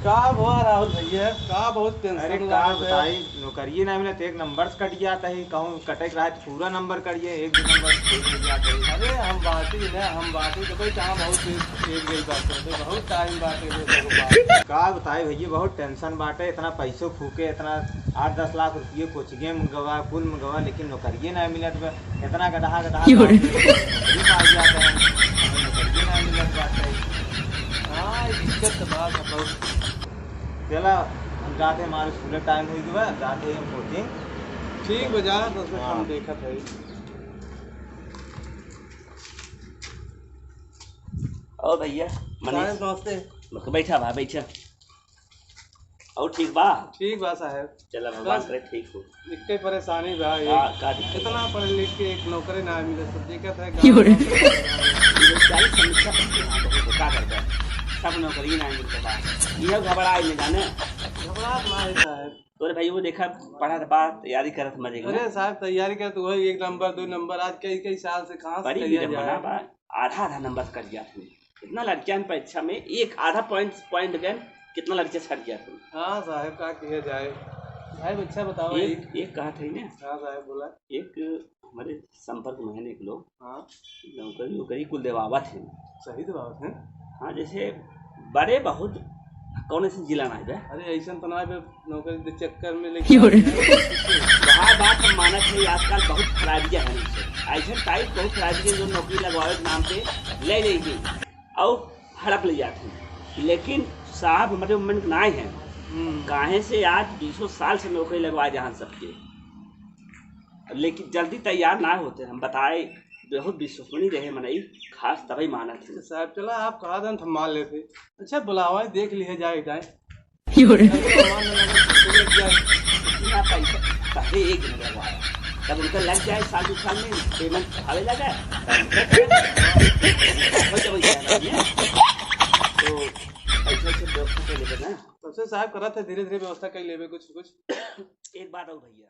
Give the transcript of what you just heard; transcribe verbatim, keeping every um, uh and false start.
का हुआ राहुल भैया, का बहुत tension अरे में का लागल है? बताई, नौकरिये ना मिलत, एक नंबर से कट जात है, कहूँ कटे के रहा तो पूरा नंबर कट जाए, एक दो नंबर से फेल हो जात है। अरे हम बाटी ना, हम बाटी तो कोई कहाँ बहुत तेज, तेज गई बात करते, बहुत time बाटे रे, बहुत बात। का बताई भैया, बहुत tension बाटे, इतना पैसो फूके, इतना आठ दस लाख रुपये कोचिंगे में गवा, कुल में गवा, लेकिन नौकरिये ना मिलत बा। इतना गदहा, गदहा क्यों रे? काम में नौकरी पा जात है, नौकरिये ना मिलत बाटे। हाँ, ये दिक्कत तो बात है बहुत। चला, हम जाते हैं, हमारे स्कूल time हो गया, जाते हैं कोचिंग। ठीक बा, जा, तो उसमें हाँ। हम देखत है। और भैया, मनीष? साहब, नमस्ते। बैठा बा, बैठा। और ठीक बा? ठीक बा साहब। चला, भगवान बस करे ठीक हो। इक्के परेशानी बा, ये का, का दिक्कत? इतना पढ़ लिख के एक नौकरी ना मिले, सब दिक्कत है, क्यों रे? गाँव में ये क्या ही समस्या बनती है, तो का करबे? सब नौकरी ना मिलते बा। ये घबराए में जाने। घबरात ना है साहब। तोरे भाई वो देखा, पढ़त बा, तैयारी करत मजे में। अरे साहब, तैयारी करत वही एक नंबर, दो नंबर, आज कई, कई साल से कहाँ से पढ़ी भी करिया जमाना जाए? बा, आधा, आधा नंबर से कट जात हूँ। कितना लड़कियां परीक्षा में एक आधा point, point गए, कितना लड़के छट गया तुम। हाँ साहब, का किया जाए? साहब, अच्छा बताओ एक, एक। एक कहा था ही ना। हाँ साहब, बोला। एक हमारे संपर्क में है ना एक लोग। हाँ। नौकरी, नौकरी कुल देवावत है। सही देवावत है? हाँ, जैसे बड़े बहुत, कौन ऐसे जिला ना है बे? अरे, ऐसा तो ना है बे, नौकरी के चक्कर में लेके क्यों रे? बात हम मानत है, आजकल बहुत खराबियाँ हैं इनसे। ऐसे type बहुत खराबियाँ जो नौकरी लगवावे के नाम पे ले लेंगे और हड़प ले जाते हैं। लेकिन साहब हमारे मन के नाए हैं। हम्म। काहे से आज बीसों साल से नौकरी लगवाए जहाँ सबके, लेकिन जल्दी तैयार ना होते। हम बताए, बहुत विश्वसनीय रहे मनई, खास तभी मानत है। साहब, चला आप कहा दन, हम मान लेते। अच्छा, बुलावा, देख लिया जाए, जाए। क्यों रे? इतना पैसा पहले एक दिन लगवाया, तब उनका लग जाए साल दो साल में payment आवे लगा, तब उनका हो जाए, हो जाए। तो ऐसे ऐसे व्यवस्था कर लेते ना। तब से साहब करत है, धीरे धीरे व्यवस्था कर लेबे कुछ कुछ। एक बात और भैया,